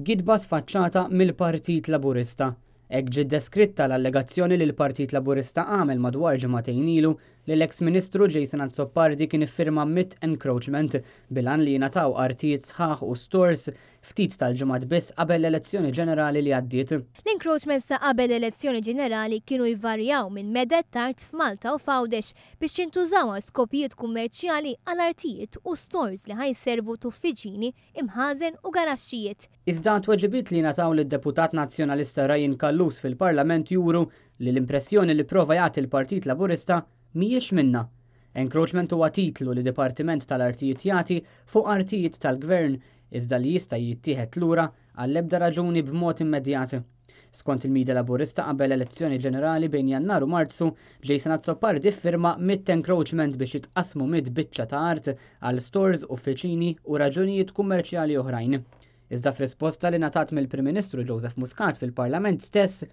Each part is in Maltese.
Gidba sfaċċata mill-Partit Laburista. Hekk ġiet deskritta l-allegazzjoni li l-Partit Laburista għamel madwar ġimagħtejn ilu li l-eks Ministru Jason Azzopardi kien iffirma mitt encroachment bil-għan li jingħataw artijiet sħaħ u stores ftit tal-ġimgħat biss qabel l-elezzjoni ġenerali li għaddiet. L-encroachments ta' qabel l-elezzjoni ġenerali kienu jvarjaw minn meded t'art f'Malta u f'Għawdex biex jintużaw għal skopijiet kummerċjali għal artijiet u stores li ħa jservu t'uffiċini, imħażen u garaxxijiet. Iżda tweġibiet li ngħataw lid-Deputat Nazzjonalista Ryan Callus fil-Parlament juru li l-impressjoni li prova jagħti l-Partit Laburista mhijiex minnha. Encroachment huwa titlu li Dipartiment tal-Artijiet jagħti fuq artijiet tal-Gvern iżda li jista' jittieħed lura għall-ebda raġuni b'mod immedjat. Skont il-media Laburista, qabel elezzjoni ġenerali bejn Jannar u Marzu, Jason Azzopardi ffirma mitt encroachment biex jitqassmu 100 biċċa ta' art għal stores, uffiċini u raġunijiet kummerċjali oħrajn. Iżda f'risposta li ngħatat mill-Prim Ministru Joseph Muscat fil-Parlament stess,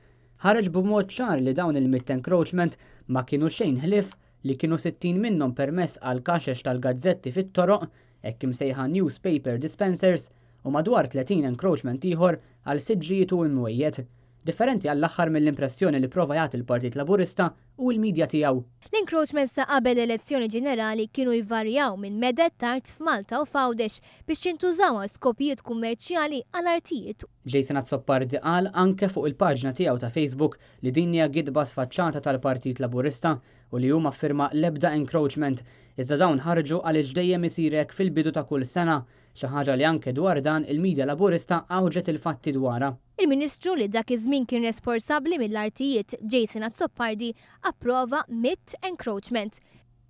ħareġ b'mod ċar li dawn il-100 encroachment ma kienu xejn ħlief li kienu 60 minnhom permess għal kaxex tal-gazzetti fit-toroq, hekk imsejħa newspaper dispensers, u madwar 30 encroachment ieħor għal siġġijiet u imwejjed. Differenti għall-aħħar mill-impressjoni li prova jagħti l-Partit Laburista u l-medja tiegħu. L-encroachments ta' qabel elezzjoni ġenerali kienu jvarjaw minn meded t'art f'Malta u f'Għawdex biex jintużaw għal skopijiet kummerċjali għal artijiet. Jason Azzopardi qal anke fuq il-paġna tiegħu ta' Facebook li din hija gidba sfaċċata tal-Partit Laburista u li hu ma ffirma l-ebda encroachment, iżda dawn ħarġu għaliex dejjem isir hekk fil-bidu ta' kull sena, xi ħaġa li anke dwar dan il-media Laburista għawġet il-fatti dwarha. Il-Ministru li dak iż-żmien kien responsabbli mill-artijiet, Jason Azzopardi, approva 100 encroachment.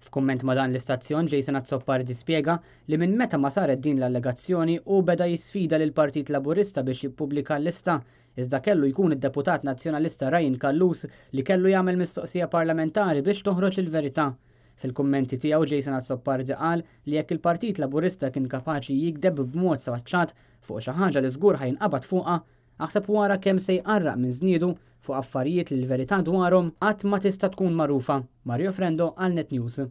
F'kumment ma' dan l-istazzjon, Jason Azzopardi spjega li minn meta ma saret din l-allegazzjoni hu beda jisfida lill-Partit Laburista biex jippubblika l-lista, iżda kellu jkun id-Deputat Nazzjonalista Ryan Callus li kellu jagħmel mistoqsija parlamentari biex toħroġ il-verità. Fil-kummenti tiegħu, Jason Azzopardi qal li jekk il-Partit Laburista kien kapaċi jigdeb b'mod sfaċċat fuq xi ħaġa li żgur ħa jinqabad fuqha, aħseb wara kemm se jqarraq minn żniedu fuq affarijiet li l-verità dwarhom qatt ma tista' tkun magħrufa. Mario Frendo għal Net News.